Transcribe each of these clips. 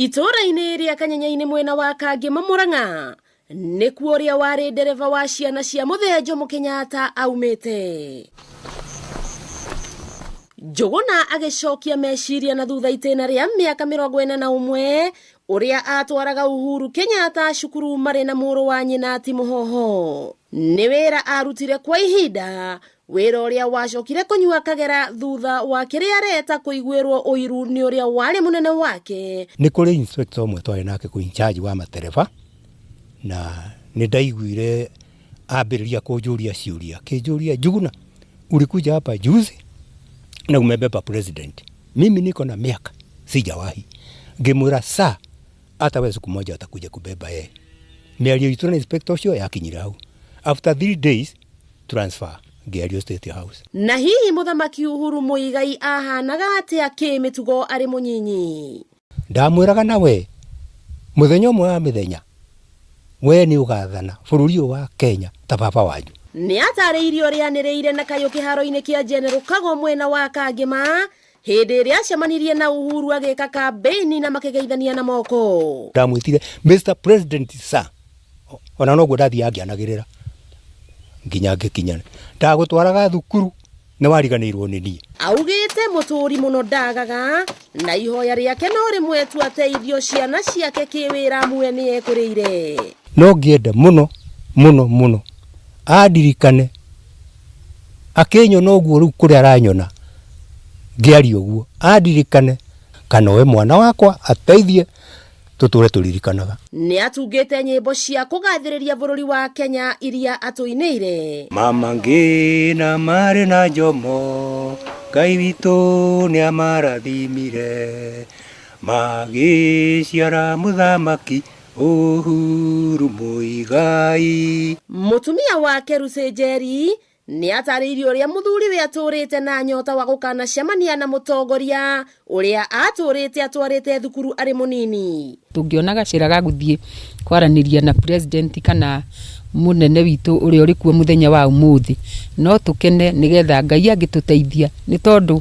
Itũũra-inĩ rĩa Kanyenyainĩ mwena wa Kangĩma Mũrang'a nĩkuo ũrĩa warĩ ndereba wa ciana cia Mũthee Jomo Kenyatta aumĩte. Njũgũna agĩcokia meciria na thutha itĩna rĩa mĩaka 41 ũrĩa atwaraga Uhuru Kenyatta cukuru marĩ na mũrũ wa nyina ti Mũhoho. Nĩ wĩra arutire kwa ihinda Wĩra ũrĩa wacokire kũnyua kagera thutha wa kĩrĩa areta kũiguĩrwo ũiru nĩ ũrĩa warĩ mũnene wake. Nĩ kũrĩ inspector ũmwe twarĩ nake kũu in charge wa matereba na nĩ ndaiguire ambĩrĩria kũnjũria ciũria, akĩnjũria Njuguna, ulikuja hapa juzi na umebeba president, mimi niko na miaka sijawahi. Ngĩmwĩra sir, hata wewe siku moja utakuja kubeba yeye. Mĩario itũ na inspector ũcio yakinyire hau. After 3 days transfer ngĩario State House. Na hihi Mũthamaki Uhuru Muigai ahanaga atĩa kĩmĩtugo arĩ mũnyinyi? Ndamwĩraga na we mũthenya ũmwe wa mĩthenya we nĩ ũgathana bũrũri ũyũ wa Kenya ta baba wanyu. Nĩ atarĩirie ũrĩa anĩrĩire na kayũ kĩharo-inĩ kĩa General Kago mwena wa Kangĩma hĩndĩ ĩrĩa acemanirie na Uhuru agĩka kambĩini na makĩgeithania na moko. Ndamwĩtire Mr President sir, ona noguo ndathiaga ngĩanagĩrĩra nginya ngĩkinya. Ndagũtwaraga thukuru nĩ wariganĩirwo nĩ niĩ. Augĩte mũtũri mũno ndagaga na ihoya rĩake no rĩmwe tu ateithio ciana ciake kĩwĩra amwe nĩ ekũrĩire. No ngĩende mũno mũno mũno andirikane akĩnyona ũguo rĩu kũrĩa aranyona ngĩaria ũguo andirikane kana oe mwana wakwa ateithie tũtũre tũririkanaga. Nĩ atungĩte nyĩmbo cia kũgathĩrĩria bũrũri wa Kenya iria atũinĩire. Mama Ngina marĩ na Jomo, Ngai witũ nĩ amarathimire, magĩciara mũthamaki Uhuru Muigai. Mũtumia wake Lucy Njeri nĩ atarĩirie ũrĩa mũthuriwe atũrĩte na nyota wa gũkanacemania na mũtongoria ũrĩa atũrĩte atwarĩte thukuru arĩ mũnini. Tũngĩona gacĩra ga gũthiĩ kwaranĩria na president kana mũnene witũ ũrĩa ũrĩ kuo mũthenya wa ũmũthĩ, no tũkene nĩgetha Ngai angĩtũteithia, nĩ tondũ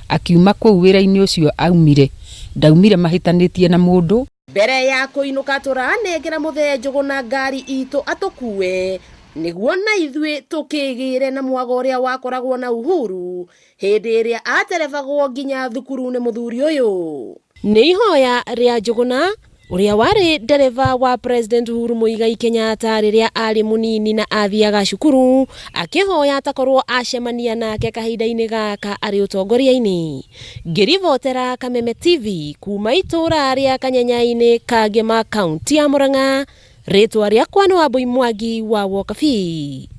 akiuma kũu wĩra-inĩ ũcio aumire, ndaumire mahĩtanĩtie na mũndũ. Mbere ya kũinũka tũranengera Mũthee Njũgũna ngari itũ atũkue nĩguo na ithuĩ tũkĩgĩre na mwago ũrĩa wakoragwo na Uhuru hĩndĩ ĩrĩa aterebagwo nginya thukuru nĩ mũthuri ũyũ. Nĩ ihoya rĩa Njũgũna ũrĩa warĩ ndereba wa President Uhuru Muigai Kenyatta rĩrĩa arĩ mũnini na athiaga cukuru akĩhoya atakorwo acemania nake kahinda-inĩ gaka arĩ ũtongoria-inĩ. Ngĩribotera Kameme TV kuma itũra rĩa Kanyenyainĩ, Kangema, kaunti ya Murang'a, rĩtwa rĩakwa nĩ Wambui Mwangi wa Wokabi.